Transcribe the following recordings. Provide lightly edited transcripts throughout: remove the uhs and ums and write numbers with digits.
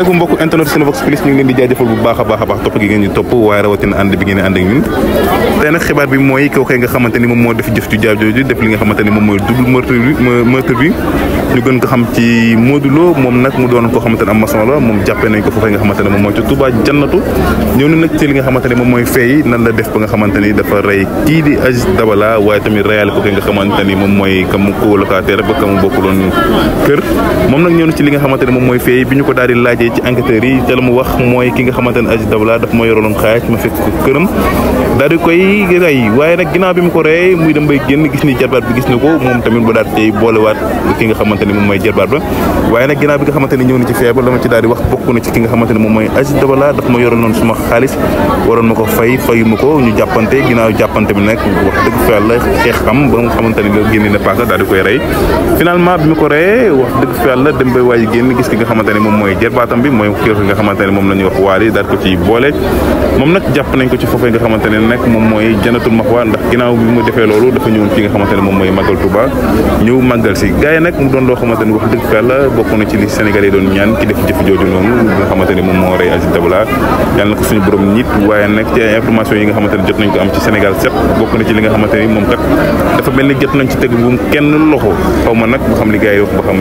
ko mbokk internet Cinevox Plus ñu ngi leen di jaajëfal bu baax a baax topp gi ngeen ñu topp waaye rawatina ànd bi ngeen ànd ak ñun tey nag xibaar bi mooy kooku nga xamante ni moom moo def jëf ju jaab jooju def li nga xamante ni moom mooy double meurtre bi ñu gën ko xam ci Modou Lo moom nag mu doon koo xamante ne am maçon la moom jàppee nañ ko foofu nga xamante ne moom mooy ci Touba Jannatu ñëw na nag ci li nga xamante ne moom mooy feey nan la def ba nga xamante ni dafa rey kii di Aziz Dabala waaye tamit reyal ko nga xamante ni moom mooy kam ko locataire ba kamu bokkuloon kër moom nag ñëw na ci li nga xamante ne moom mooy feey bi ñu ko daal di laajee ci enquêteurs yi te la mu wax mooy ki nga xamante ne Aziz Dabala daf ma yoroloon xaalis ma fekk ko këram daal di koy rey waaye nag ginnaaw bi mu ko reyee muy dem bay génn gis ni jarbaat bi gis na ko moom tamit ba daal tey boolewaat ki nga xamante ni moom mooy jarbaat ba waaye nag ginnaaw bi nga xamante ni ñëw na ci feebar la ma ci daal di wax bokk na ci ki nga xamante ni moom mooy Aziz Dabala daf ma yoroon noonu suma xaalis waroon ma ko fayu ma ko ñu jàppante ginnaaw jàppante bi nag wax dëgg fa yàlla xeex xam ba nga xamante ni la génne na paaka daal di koy rey finalement bi mu ko reyee wax dëgg fa yàlla dem bay waaji génn gis ki nga xamante ni moom mooy jarbaatam bi mooy ki nga xamante ni moom la ñuy wax waali daal ko ci boole moom nag jàpp nañ ko ci foofee nga xamante ne nag moom mooy Jannatul Maxwa ndax ginnaaw bi mu defee loolu dafa ñëwoon fi nga xamante ne moom mooy màggal Touba ñëw màggal si gars yi nag mu doon loo xamante ni wax dëgg fa yàlla bokk na ci li Sénégal yi doon ñaan ki def jëf jooju noonu nga xamante ni moom moo rey Aziz Dabala yàlla na ko suñu borom nit waaye nag ci ay information yi nga xamante ne jot nañ ko am ci Sénégal set bokk na ci li nga xamante ni moom kat dafa mel ni jot nañ ci teg bu kenn loxo xaw ma nag ba xam li gars yi wax ba xam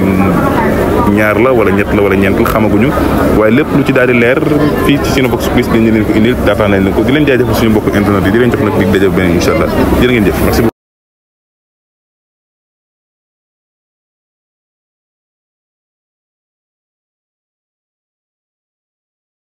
ñaar la wala ñett la wala ñeent la xamaguñu waaye lépp lu ci daal di leer fii ci Cinevox Plus dañu leen ko indil daataan nañ leen ko di leen jaajëfal suñu mbokk internet yi di leen jox nag dig daje beneen incha allah jërë ngeen jëf merci beaucoup